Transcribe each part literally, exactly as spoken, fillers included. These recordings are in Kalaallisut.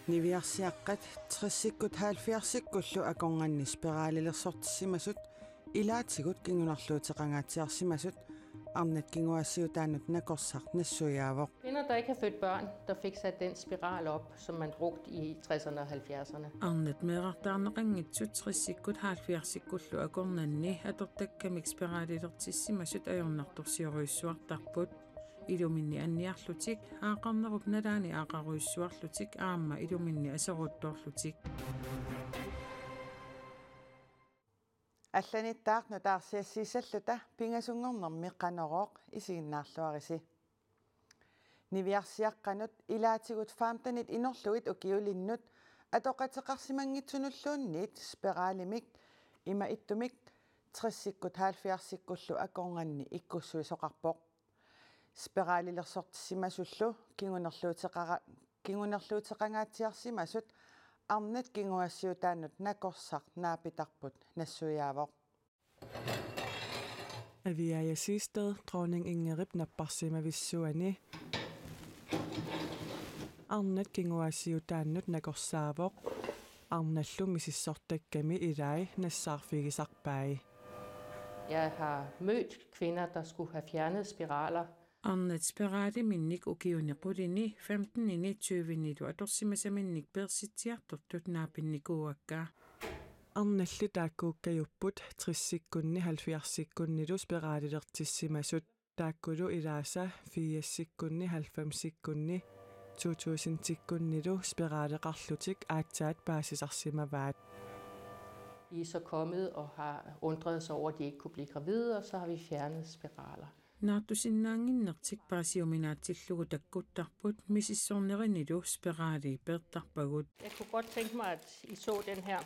Niviarsiaqqat tressikkut halvfjerdsikkullu akornanni spiralilersortissimasut ilaatigut kingunerluuteqangaatsiarsimasut arnat kinguaassiutaannut nakorsaq nassuiaavoq. Kvinder, der ikke har født børn, der fik sat den spiral op, som man brugte i tresserne og halvfjerdserne. Arnat meerartaarneqanngitsut tressikkut halvfjerdsikkullu akornanni atortakkamik spiralilertissimasut ajornartorsiorujussuartarput. Iluminni anniarlutik, aaqarnerup nalaani aaqarujussuarlutik aamma iluminni aserortoorlutik. Allanittaaq nutaarsiassiissalluta pingasunngornermi Qanorooq isiginnaarluarisi. Niviarsiaqqanut ilaatigut femtenit inorlugit ukiulinnut atoqateqarsimanngitsunulluunniit spiralimik ima ittumik tressikkut halvfjerdsikkullu akornanni ikkussuisoqarpoq. Spiralilersortissimasullu kingunerluuteqara-, kingunerluuteqangaatsiarsimasut arnat kinguaassiutaannut nakorsaq naapitarput nassuiaavoq. Aviaja Siegstad, Dronning Ingridip napparsimavissuani. Arnat kinguaassiutaannut nakorsaavoq. Arnallu misissortakkami ilai nassaarfigisarpai. Jeg har mødt kvinder, der skulle have fjernet spiraler. Arnat spiraliminnik ukiuni qulini femtenini tyvenilu atorsimasaminnik peersitsiartortut naapinnikuuakka. Arnalli taakkuukkajupput tressikkunni halvfjerdsikkunnilu spiralilertissimasut. Taakkulu ilaasa firsikkunni halvfemsikkunni to tusindsikkunnilu spiraleqarlutik aatsaat paasisarsimavaat. De er så kommet og har undret sig over, at de ikke kunne blive gravide, og så har vi fjernet spiraler. Naartusinnaannginnertik paasiuminaatsillugu takkuttarput, misissornerinilu spirali peertarpagut. Jeg kunne godt tænke mig, at I så den her.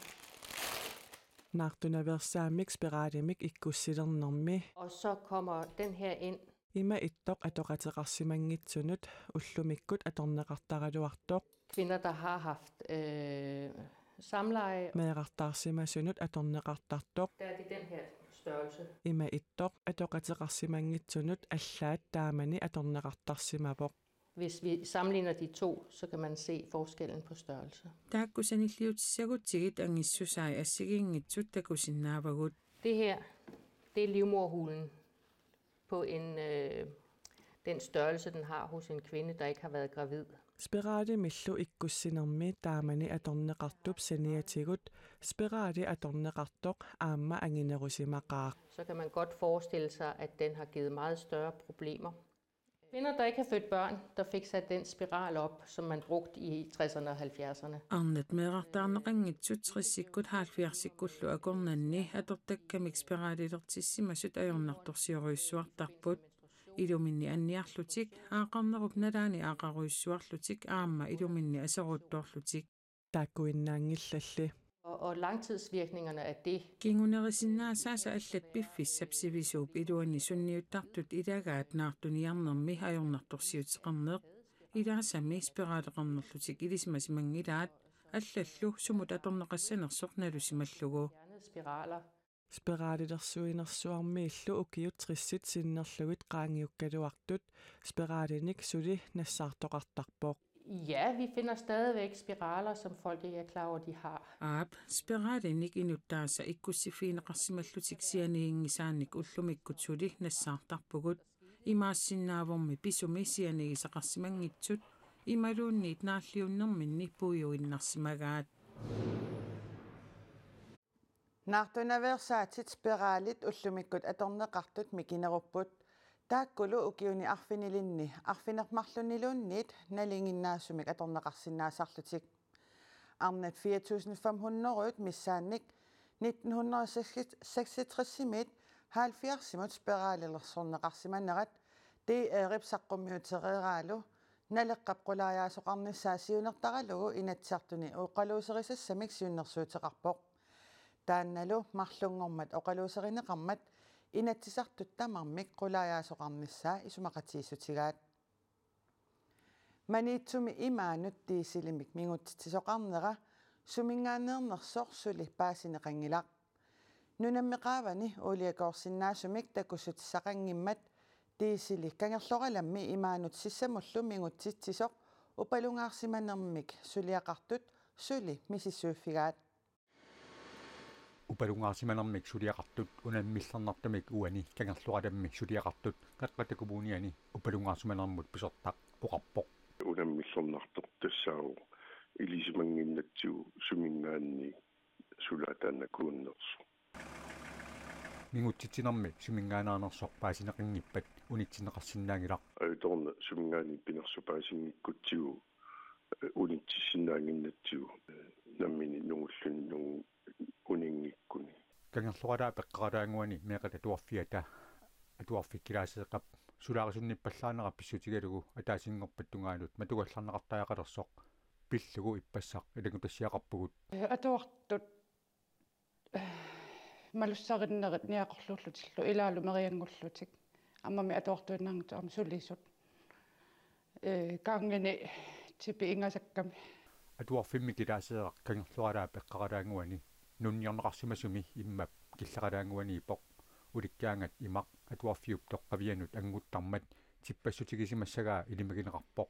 Naartunaveersaammik spiralimik ikkussilernermi. Og så kommer den her ind. Ima ittoq atoqateqarsimanngitsunut ullumikkut atorneqartaraluartoq. Kvinder, der har haft øh, samleje. Meerartaarsimasunut atorneqartartoq. Der er det den her størrelse. Ima ittoq atoqateqarsimanngitsunut allaat taamani atorneqartarsimavoq. Hvis vi sammenligner de to, så kan man se forskellen på størrelse. Taakku sanilliutissagutsigit angissusai assigiinngitsut takusinnaavagut. Det her, det er livmoderhulen på en, øh, den størrelse, den har hos en kvinde, der ikke har været gravid. Spiralimillu ikkussinermi taamani atorneqartup saniatigut spirali atorneqartoq aamma anginerusimaqaaq. Så kan man godt forestille sig, at den har givet meget større problemer. Kvinder, der ikke har født børn, der fik sat den spiral op, som man brugte i tresserne og halvfjerdserne. Arnat meerartaarneqanngitsut tressikkut halvfjerdsikkullu akornanni atortakkamik spiralilertissimasut ajornartorsiorujussuartarput. Iluminni anniarlutik, aaqarnerup nalaani aaqarujussuarlutik aamma iluminni aserortoorlutik. Taakkuinnaanngillalli. Og, og langtidsvirkningerne af det. Kingunerisinnaasaasa allat piffissap sivisuup iluani sunniuttartut ilagaat naartuniarnermi ajornartorsiuteqarneq. Ilaasami spiraleqarnerlutik ilisimasimanngillat, allallu sumut atorneqassanersoq nalusimallugu. Fjernede spiraler. Spiralilersuinersuarmiillu ukiut tressit sinnerlugit qaangiukkaluartut spiralinik suli nassaartoqartarpoq. Ja, vi finder stadigvæk spiraler, som folk ikke er klar over, de har. Aap, spiralinik inuttaasa ikkussiffigineqarsimallutik sianiginngisaannik ullumikkut suli nassaartarpugut. Imaassinnaavormi pisumi sianigisaqarsimanngitsut imaluunniit naalliunnerminni puiuinnarsimagaat. Naartunaveersaatit spiralit ullumikkut atorneqartut mikinerupput. Taakkulu ukiuni arfinilinni arfineq-marlunniluunniit nalinginnaasumik atorneqarsinnaasarlutik. Arnat fire tusind fem hundrede missaannik nitten hundrede seksogtresimiit halvfjerdsimut spiralilersorneqarsimanerat D R-ip saqqummiutereeraalu Naleqqap qulaajaasoqarnissaa siunertaralugu Inatsisartuni oqaluuserisassamik siunnersuuteqarpoq. Taannalu marlunngormat oqaluuserineqarmat Inatsisartut tamarmik qulaajaasoqarnissaa isumaqatigiissutigaat. Maniitsumi imaanut diisilimik mingutsitsisoqarnera suminngaanneernersoq suli paasineqanngilaq. Nunammi qaavani uuliakoorsinnaasumik takussutissaqanngimmat diisili Kangerluarammi imaanut sissamullu mingutsitsisoq Upalungaarsimanermik suliaqartut suli misissuiffigaat. Upalungaarsimanermik suliaqartut unammillernartumik uani Kangerluarammi suliaqartut Qeqqata Kommuniani upalungaarsimanermut pisortaq oqarpoq. Unammillernartoq tassaavoq ilisimannginnatsigu suminngaanniit sulaataannakuunnersoq. Mingutsitsinermi suminngaanneernersoq paasineqanngippat unitsinneqarsinnaanngilaq. Ajutoorneq suminngaanniit pinersoq paasinngikkutsigit, eh, unitsissinnaannginnatsigu, eh, nammineq nungulluni nungu uninngikkuni. Kangerluaraap eqqaraannguani meeqqat atuarfiata atuarfik kilaaseeqqap sulaarisunnippallaanera pissutigalugu ataasinngorpat tungaanut matugallarneqartariaqalersoq pillugu ippassaq ilanngutassiaqarpugut. Atuartut malussarinnerit niaqorluullutillu ilaalu merianngullutik. Aammami atuartuinnarnut aamma sulisut. Eh, kaangini tipi ingasakkami. Atuarfimmi kilaaseeraq Kangerluaraap eqqaraannguani nunniorneqarsimasumi immap killeqaraannguaniippoq. Ulikkaangat imaq atuarfiup toqqavianut annguttarmat tippassutigisimassagaa ilimagineqarpoq.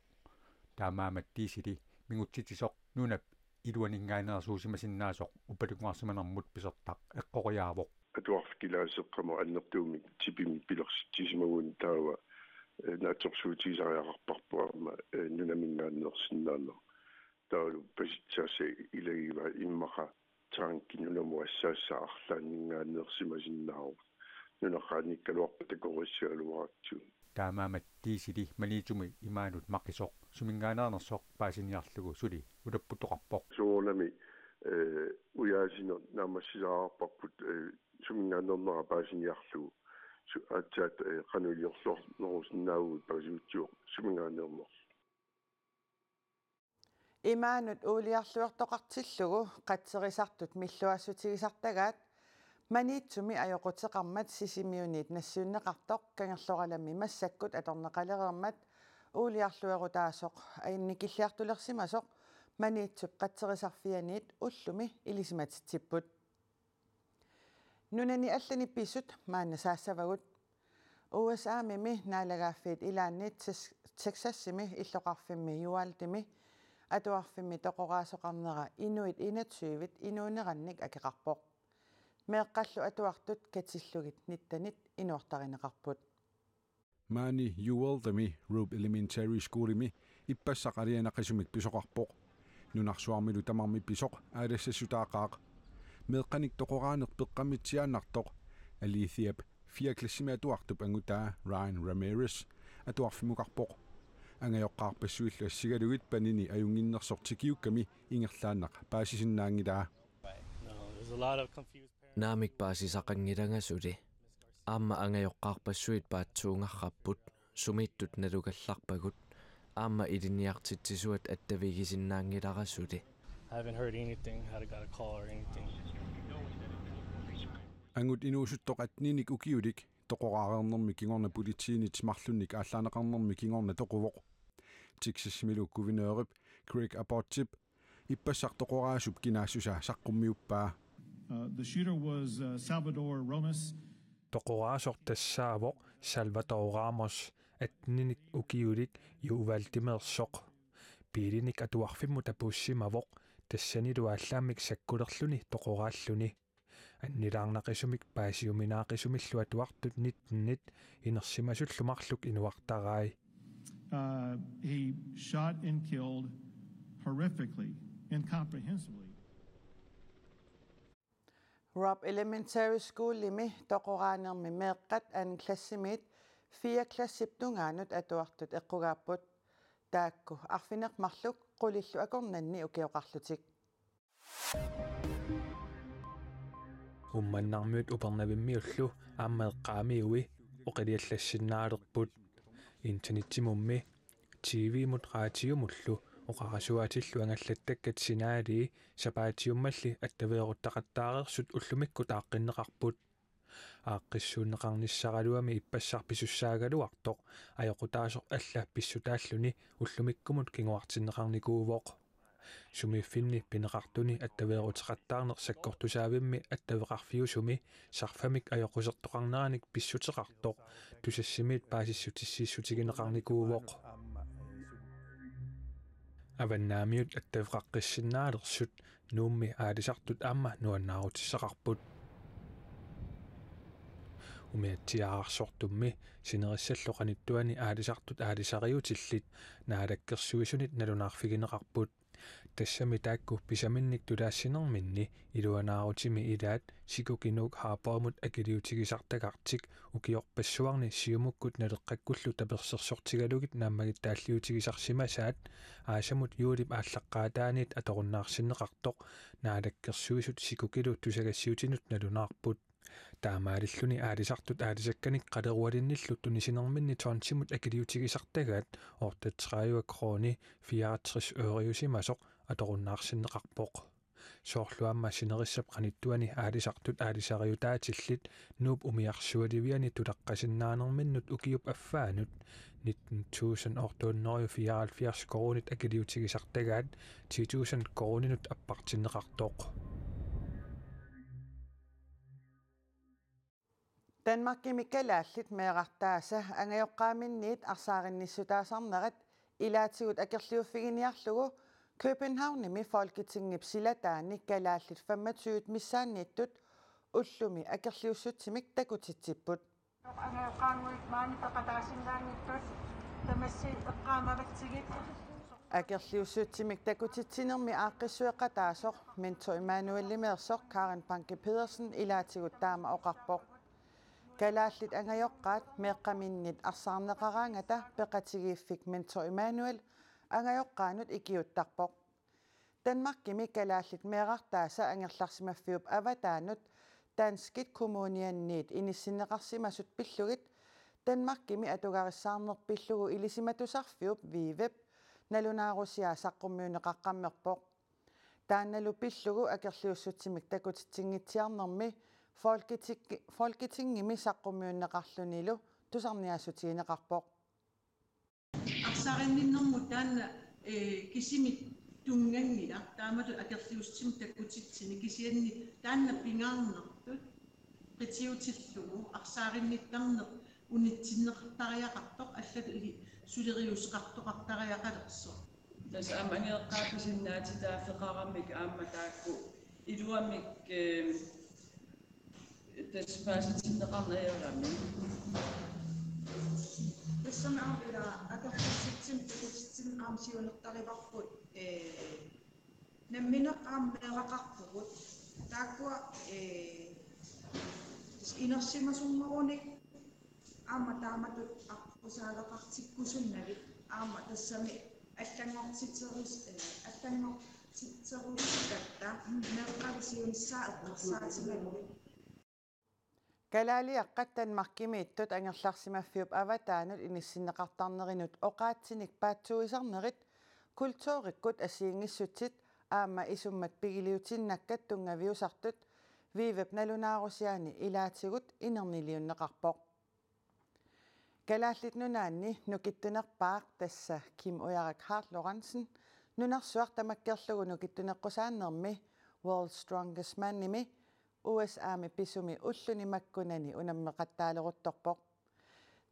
Taamaammat diisili mingutsitsisoq nunap iluaninngaanneersuusimasinnaasoq upalungaarsimanermut pisortaq eqqoriaavoq. Atuarfik kilaaseeqqamut annertuumik tipimik pilersitsisimagunik taava, eh, naatsorsuutigisariaqarparput aamma, eh, nunaminngaanneersinnaaneq. Taavalu pasitsaassat ilagivaat immaqa tanki nunamut assaassaaq arlaanninngaanneersimasinnaavoq. Nunaqaannikkaluarpat takorissagaluaratsigu. Taamaammat diisili Maniitsumi imaanut maqisoq suminngaanneernersoq paasiniarlugu suli ulapputtoqarpoq. Soorunami, eh, ujaasineq naammassisariaqarparput, eh, suminngaanneernera paasiniarlugu. Su-, aatsaat, eh, qanoq iliorluarnerusinnaavugut paasigutsigu suminngaanneernersoq. Imaanut uuliarluertoqartillugu qatserisartut milluaassutigisartagaat Maniitsumi ajoquteqarmat Sisimiuniit nassiunneqartoq Kangerluarammi massakkut atorneqalereermat uuliarluerutaasoq annikilliartulersimasoq Maniitsup qatserisarfianiit ullumi ilisimatitsipput. Nunani allani pisut maanna saassavagut. U S A-mimi naalagaaffiit ilaanni Tex-, Texasimi illoqarfimmi Uvalde-mi atuarfimmi toqoraasoqarnera inuit enogtyve inuunerannik akeqarpoq. Meeqqallu atuartut katillugit nittenit inuartarineqarput. Maani Uvalde-mi Rupp Elementary School-imi ippassaq alianaqisumik pisoqarpoq. Nunarsuarmilu tamarmi pisoq aalassassutaaqaaq. Meeqqanik toqoraaneq peqqammitsiaannartoq Aliciap fire klassimi atuartup angutaa Ryan Ramirez atuarfimmukarpoq. Angajoqqaarpassuillu assigalugit panini ajunnginnersoq tikiukkami ingerlaannaq paasisinnaanngilaa. No, there's a lot of confused parents. Naamik paasisaqanngilanga suli. Aamma angajoqqaarpassuit paatsuungarrapput, sumiittut nalugallarpagut, aamma ilinniartitsisuat attavigisinnaanngilara suli. I haven't heard anything, had got a call or anything. Angut inuusuttoq atteninik ukiulik toqoraareernermi kingorna politiinit marlunnik aallaaneqarnermi kingorna toquvoq. Texasimilu guvernørip Greg Abbottip ippassaq toqoraasup kinaassusaa saqqummiuppaa. Uh, the shooter was, uh, Salvador Ramos. Toqoraasoq tassaavoq Salvador Ramos, atteninik ukiulik, Uvaldemeersoq. Biilinik atuarfimmut tapuussimavoq, tassanilu aallaammik sakkulerluni toqoraalluni. Annilaarnaqisumik paasiuminaaqisumillu atuartut nittenit inersimasullu marluk inuartarai. Uh, he shot and killed horrifically, incomprehensibly. Rupp Elementary School-imi toqoraanermi meeqqat anden klassimiit fire klassip tungaanut atuartut eqqugaapput. Taakku arfineq-marluk qulillu akornanni ukioqarlutik. Uummannarmiut Upernavimmiullu aamma eqqaamiui oqiliallassinnaalerput. Internetsimummi, T V-mut radiumullu oqarasuaatillu angallattakkat signalii sapaatiummalli attaveeruttaqattaareersut ullumikkut aaqqinneqarput. Aaqqissuunneqarnissaraluami ippassaq pisussaagaluartoq ajoqutaasoq alla pissutaalluni ullumikkumut kinguartinneqarnikuuvoq. Sumiiffinni pineqartuni attaveeruteqattaarneq sakkortusaavimmi attaveqarfiusumi sarfamik ajoqusertoqarneranik pissuteqartoq Tusassimiit paasissutissiissutigineqarnikuuvoq. Avannaamiut attaveqaqqissinnaalersoq Nuummi aalisartut aamma nuannaarutissaqarput. Umiatsiaararsortummi sinerissallu qanittuani aalisartut aalisariutillit Naalakkersuisunit nalunaarfigineqarput. Tassami taakku pisaminnik tulaassinerminni iluanaarutimi ilaat Sikuki Nuuk Harborimut akiliutigisartagartik ukiorpassuarni Siumukkut Naleqqakkullu tapersersortigalugit naammagittaalliutigisarsimasaat aasamut juulip aallaqqaataaniit atorunnaarsinneqartoq Naalakkersuisut Sikukilu tusagassiutinut nalunaarput. Taamaalilluni aalisartut aalisakkanik qalerualinnillu tunisinerminni tonsimut akiliutigisartagaat otteogtredive kroner fireogtres øreusimasoq atorunnaarsinneqarpoq. Soorlu aamma sinerissap qanittuani aalisartut aalisariutaatillit Nuup umiarsualiviani tulaqqasinnaanerminnut ukiup affaanut nitten tusind otte hundrede og fireoghalvfjerds koruunit akiliutigisartagaat ti tusind koruuninut appartinneqartoq. Danmarkimi kalaallit meerartaasa angajoqqaaminniit arsaarinnissutaasarnerat ilaatigut akerliuffiginiarlugu Københavnimi Folketingip silataani kalaallit femogtyve missaanniittut ullumi akerliussutsimik takutitsipput. Angajoqqaannguit maani peqataasinnaanngitsut tamassi eqqaamavatsigit. Akerliussutsimik takutitsinermi aaqqissueqataasoq Mentor Immanuelimeersoq Karen Banke Pedersen ilaatigut taama oqarpoq. Kalaallit angajoqqaat meeqqaminnit arsaarneqaraangata peqatigiiffik Mentor Immanuel angajoqqaanut ikiuuttarpoq. Danmarkimi kalaallit meerartaasa angerlarsimaffiup avataanut danskit kommunianniit inissinneqarsimasut pillugit Danmarkimi atugarissaarneq pillugu ilisimatusarfiup Vivep nalunaarusiaa saqqummiunneqaqqammerpoq. Taannalu pillugu akerliussutsimik takutitsinngitsoornermi Folketik-, Folketingimi saqqummiunneqarlunilu tusarniaassutigineqarpoq. Arsaarinninnermut taanna, eh, kisimi tunnganngilaq, taamatut akerliussutsimik takutitsinni, kisianni taanna pingaarnertut qitiutillugu arsaarinnittarneq unitsinneqartariaqartoq allatut suleriuseqartoqartariaqalersoq. Tassa aamma angajoqqaat pisinnaatitaaffeqaramik aamma taakku iluamik, eh, tassa paasitinneqarneq ajorami. Tassami aamma ila akerliussutsimik takutitsinneqarneq siunertarivarput, eh, nammineq aamma meeraqarpugut. Taakkua, eh, tassa inersimasunngorunik aamma taamatut aqqusaaleqartikkusunnagit aamma tassami allanngortitserus-, eh, allanngortitserusugatta meeqqavisiunsaa eqqarsaatigalugu. Kalaaliaqqat Danmarkimiittut angerlarsimaffiup avataanut inissinneqartarnerinut oqaatsinik paatsuuisarnerit kulturikkut assigiinngissutsit aamma isummat pigiliutinnakkat tunngaviusartut Vivep nalunaarusiaani ilaatigut inerniliunneqarpoq. Kalaallit Nunaanni nukittunerpaaq tassa Kim Ujarak Hart Lorentzen nunarsuaq tamakkerlugu nukittuneqqusaannermi World's Strongest Manimi U S A-mi pisumi ulluni makkunani unammeqattaaleruttorpoq.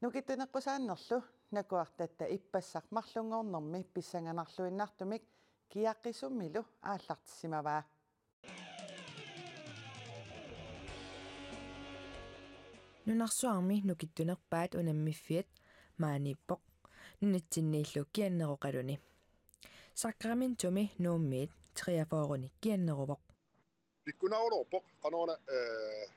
Nukittuneqqusaannerlu nakuartatta ippassaq marlunngornermi pissanganarluinnartumik kiaqqisummilu aallartissimavaa. Nunarsuarmi nukittunerpaat unammiffiat maaniippoq nunatsinniillu kianneroqaluni. Sakramentumi Nuummiit treogfyrrenik kianneruvoq. Pikkunarulorpoq qanoruna, eh,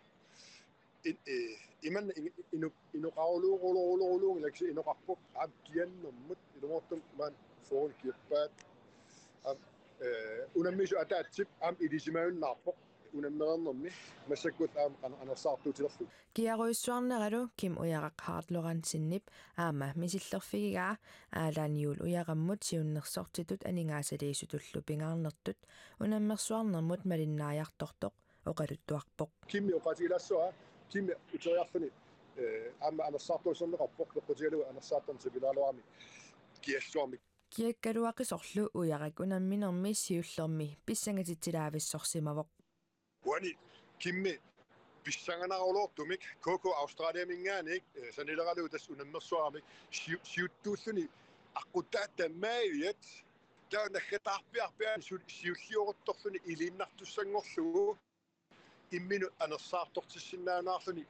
in-, eh, imanna in-, inu-, inoqaruluuruluuruluunngilaq inoqarpoq aamma kiannermut ilumoortumik maani fyrrenik kiappaat. Aamma, eh, unammisut ataatsip aamma ilisimajunnaarpoq unammereernermi massakkut aamma qan-, anersaartuutilerlugu. Kiarujussuarneralu Kim Ujarak Hart Lorentzenip aamma misillerfigigaa Allan Juul Ujarammut siunnersortitut aningaasaliisutullu pingaarnertut unammersuarnermut malinnaajartortoq oqaluttuarpoq. Kimmi oqaatigilaassavaa, Kimmi uteriarluni, eh, aamma anersaartuusarneqarpoq, peqqutigalugu anersaartarneq sapilaaluarami kiassuarmi. Kiakkaluaqisorlu Ujarak unamminermi siullermi pissangatitsilaavissorsimavoq. Uani Kimmi pissanganarulortumik K K Australiaminngaanniit, eh, sanileralugu tassa unammersuarami siu-, siuttuulluni aqqutaata maaviat Taava naggataarpiarpiaani su-, siullioruttorluni iliinnartussanngorlugu imminut anersaartortissinnaanngorluni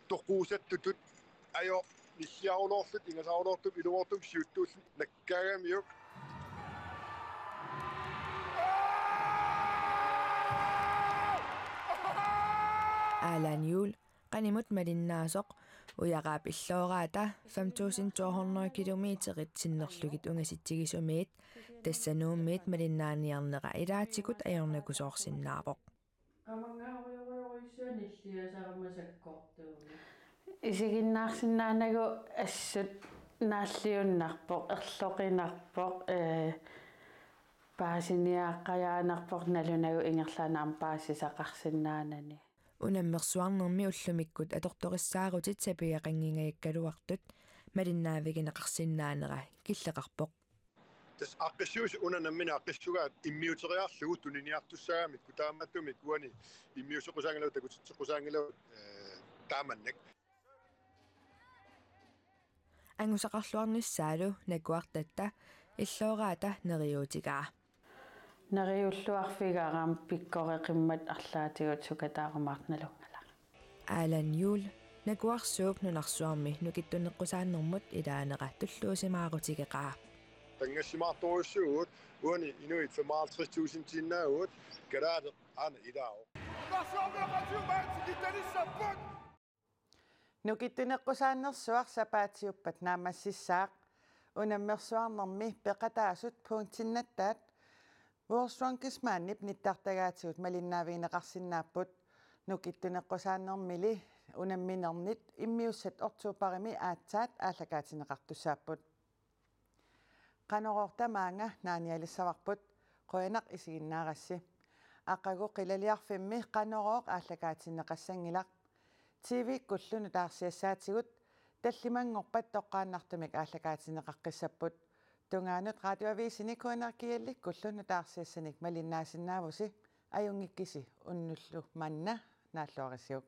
toquusattutut ajo nissiaruloorlutik ingasaruloortumik ilumoortumik siuttuulluni nakkaagamiuk. Alan Juhl, qanimut malinnaasoq, Ujarap illooraata fem tusind to hundrede kilometerit sinnerlugit ungasitsigisumiit, tassa Nuummiit malinnaaniarnera ilaatigut ajornakusoorsinnaavoq. Qamangaarujorujoruissuanilliasarama sakkortuumik. Isiginnaarsinnaanagu assut naalliunnarpoq, erloqinarpoq, ee, paasiniaaqqajaannarpoq nalunagu ingerlaannaq aamma paasisaqarsinnaanani. Unammersuarnermi ullumikkut atortorissaarutit sapigaqanngingajakkaluartut malinnaavigineqarsinnaanera killeqarpoq. Tassa aaqqissuusi una nammineq aaqqissugaat immiuteriarlugu tuniniartussaagamikku taamaattumik uani immiusseqqusaanngilagut takutitseqqusaanngilagut, ee, taamannak. Angusaqarluarnissaalu nakuartatta illooraata neriuutigaa. Neriulluarfigaara aamma pikkoreqimmat arlaatigut sukataarumaartoq nalunngilara. Alan Juhl, nakuarsuup nunarsuarmi nukittuneqqusaannermut ilaanera tulluusimaarutigeqaa. Tanngassimaartorujussuuvugut, uani inuit femoghalvtreds tusindiinnaavugut, kalaaleq aana ilaavoq. Nukittuneqqusaannersuaq sapaatiuppat naammassissaaq. Unammersuarnermi peqataasut pointinnattaat World Strongest Manip nittartagaatigut malinnaavigineqarsinnaapput. Nukittuneqqusaannermili unamminernit immiussat oktobarimi aatsaat aallakaatinneqartussaapput. Qanorooq tamaanga naanialissavarput, qujanaq isiginnaarassi. Aqagu qilaliarfimmi Qanorooq aallakaatinneqassanngilaq. T V-kkullu nutaarsiassaatigut tallimanngorpat toqqaannartumik aallakaatinneqaqqissapput. Tungaanut Radioavisini K N R G L-ikkullu nutaarsiassanik malinnaasinnaavusi, ajunngikkisi unnullu manna naalluarisiuk.